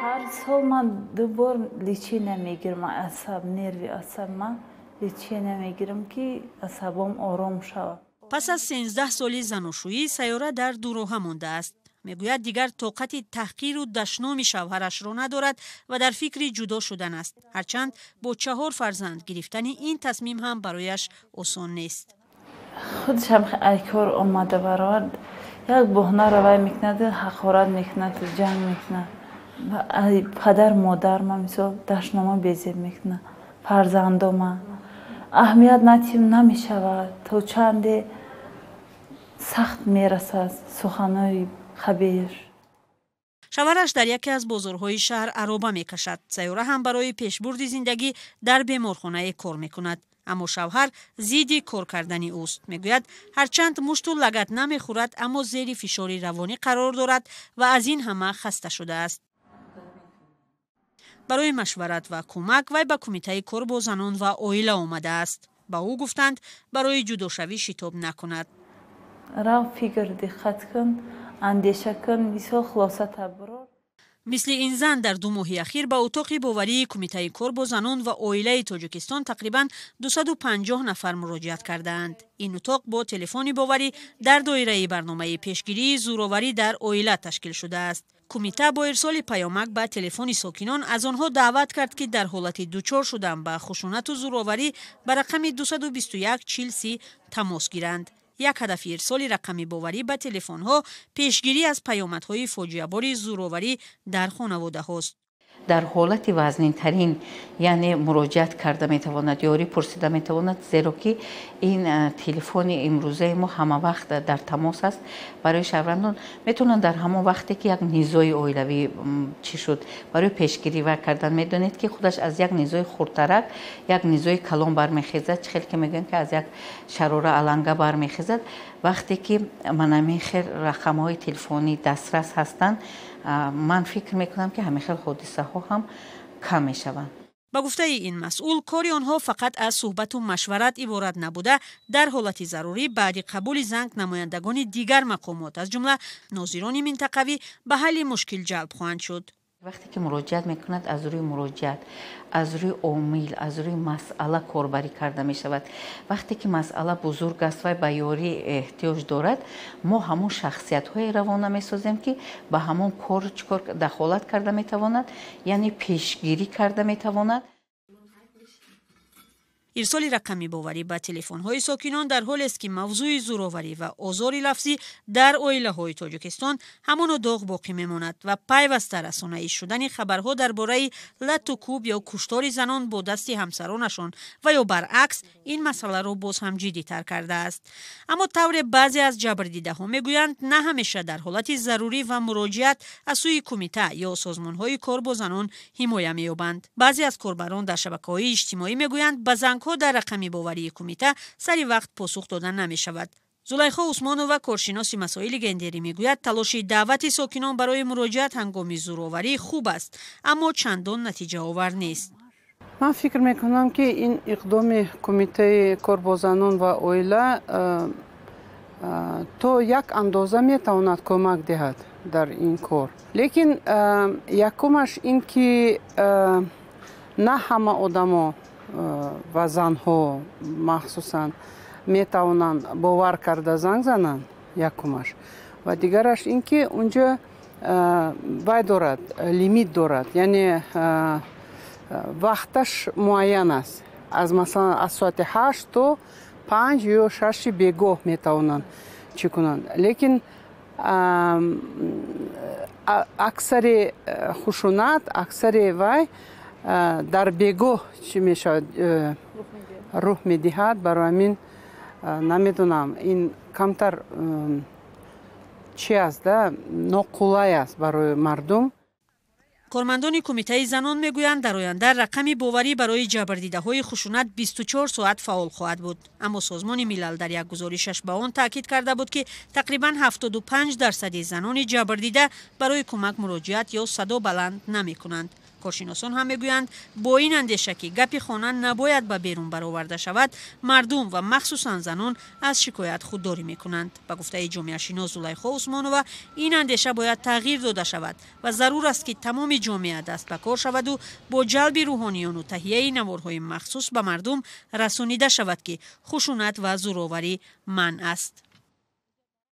Ҳар сол ман ду бор лечения мегирам, асаб, нерви асаб ман лечения мегирам, ки асабом ором шавад. Пас аз 13 соли заношӯӣ Сайёра дар дуроҳа мондааст. Мегӯяд, дигар тоқати таҳқиру дашноми шавҳарашро надорад ва дар фикри ҷудо шудан аст. Ҳарчанд бо чаҳор фарзанд гирифтани ин тасмим ҳам барояш осон нест. Худашам ай кор омада баровард, як буҳнаро вай мекунад, ҳақорат мекунад, ҷанг мекунад. Падар модарма, мисол, дашнома безеб мекунад, фарзандома аҳамият натим намешавад. То чанде сахт мерасад суханои хабир. Шавҳараш дар яке аз бозорҳои шаҳр ароба мекашад. Сайёра ҳам барои пешбурди зиндагӣ дар беморхонае кор мекунад, аммо шавҳар зидди кор кардани ӯст. Мегӯяд, ҳарчанд мушту лагат намехӯрад, аммо зери фишори равонӣ қарор дорад ва аз ин ҳама хаста шудааст. Барои машварат ва кӯмак вай ба Кумитаи кор бо занон ва оила омадааст. Ба ӯ гуфтанд, барои ҷудошавӣ шитоб накунад. Рав, фикр, диққат кун, андеша кун, мисол, хулоса таброр. Мисли ин зан дар 2 моҳи ахир ба утоқи боварии Кумитаи кор бо занон ва оилаи Тоҷикистон тақрибан 250 нафар муроҷиат кардаанд. Ин утоқ бо телефони боварӣ дар доираи барномаи пешгирии зӯроварӣ дар оила ташкил шудааст. Кумита бо ирсоли паёмак ба телефони сокинон аз онҳо даъват кард, ки дар ҳолати дучор шудан ба хушунату зӯроварӣ ба рақами 221 40 30 тамос гиранд. Як ҳадафи ирсоли рақами боварӣ ба телефонҳо пешгирӣ аз паёмадҳои фоҷиабори зӯроварӣ дар хонаводаҳост. Дар ҳолати вазнинтарин, яъне, муроҷиат карда метавонад, ёрӣ пурсида метавонад, зеро ки ин телефони имрӯзаи мо ҳама вақт дар тамос аст барои шаҳрвандон. Метавонанд дар ҳамон вақте ки як низои оилавӣ чӣ шуд, барои пешгирӣ ва кардан. Медонед, ки худаш аз як низои хурдтарак як низои калон бармехезад. Чӣ хел ки мегӯянд, ки аз як шарора аланга бармехезад. Вақте ки манамин хел рақамҳои телефонӣ дастрас ҳастанд, ман фикр мекунам, ки ҳамин хел ҳодисаҳо ҳам кам мешаванд. Ба гуфтаи ин масъул, кори онҳо фақат аз суҳбату машварат иборат набуда, дар ҳолати зарурӣ баъди қабули занг намояндагони дигар мақомот, аз ҷумла нозирони минтақавӣ, ба ҳалли мушкил ҷалб хоҳанд шуд. Вақте ки муроҷиат мекунад, аз рӯи муроҷиат, аз рӯи омил, аз рӯи масъала корбарӣ карда мешавад. Вақте ки масъала бузург аст, вай ба ёрӣ эҳтиёҷ дорад, мо ҳамон шахсиятҳое равона месозем, ки ба ҳамон кор чикор дахолат карда метавонад, яъне пешгирӣ карда метавонад. Ирсоли рақами боварӣ ба телефонҳои сокинон дар ҳолест, ки мавзӯи зӯроварӣ ва озори лафзӣ дар оилаҳои Тоҷикистон ҳамоно доғ боқӣ мемонад ва пайваста расонаӣ шудани хабарҳо дар бораи латту кӯб ё куштори занон бо дасти ҳамсаронашон ва ё баръакс ин масъаларо боз ҳам ҷиддитар кардааст. Аммо тавре баъзе аз ҷабрдидаҳо мегӯянд, на ҳамеша дар ҳолати зарурӣ ва муроҷиат аз сӯи кумита ё созмонҳои кор бо занон ҳимоя меёбанд. Баъзе аз корбарон дар шабакаҳои иҷтимоӣ мегӯянд, ба зангҳо дар рақами боварии кумита сари вақт посух дода намешавад. Зулайхо Усмонова, коршиноси масоили гендерӣ, мегӯяд, талоши даъвати сокинон барои муроҷиат ҳангоми зӯроварӣ хуб аст, аммо чандон натиҷаовар нест. Ман фикр мекунам, ки ин иқдоми Кумитаи кор бо занон ва оила то як андоза метавонад кӯмак диҳад дар ин кор, лекин якумаш ин ки на ҳама одамо ва занҳо махсусан метавонанд бовар карда занг зананд, якумаш. Ва дигараш ин ки унҷо вай дорад, лимит дорад, яъне вақташ муайян аст. Аз, масалан, аз соати 8 то 5 ё 6-и бегоҳ метавонанд чӣ кунанд. Лекин аксари хушунат, аксари вай дар бегоҳ чӣ мешавад, рух медиҳад. Барои ҳамин намедонам, ин камтар чи аст да, ноқулай аст барои мардум. Кормандони Кумитаи занон мегӯянд, дар оянда рақами боварӣ барои ҷабрдидаҳои хушунат 24 соат фаъол хоҳад буд. Аммо Созмони Милал дар як гузоришаш ба он таъкид карда буд, ки тақрибан 75 дарсади занони ҷабрдида барои кӯмак муроҷиат ё садо баланд намекунанд. Коршиносон ҳам мегӯянд, бо ин андеша, ки гапи хона набояд ба берун бароварда шавад, мардум ва махсусан занон аз шикоят худдорӣ мекунанд. Ба гуфтаи ҷомеашинос Зулайхо Усмонова, ин андеша бояд тағйир дода шавад ва зарур аст, ки тамоми ҷомеа даст ба кор шаваду бо ҷалби рӯҳониёну таҳияи наворҳои махсус ба мардум расонида шавад, ки хушунат ва зӯроварӣ манъ аст.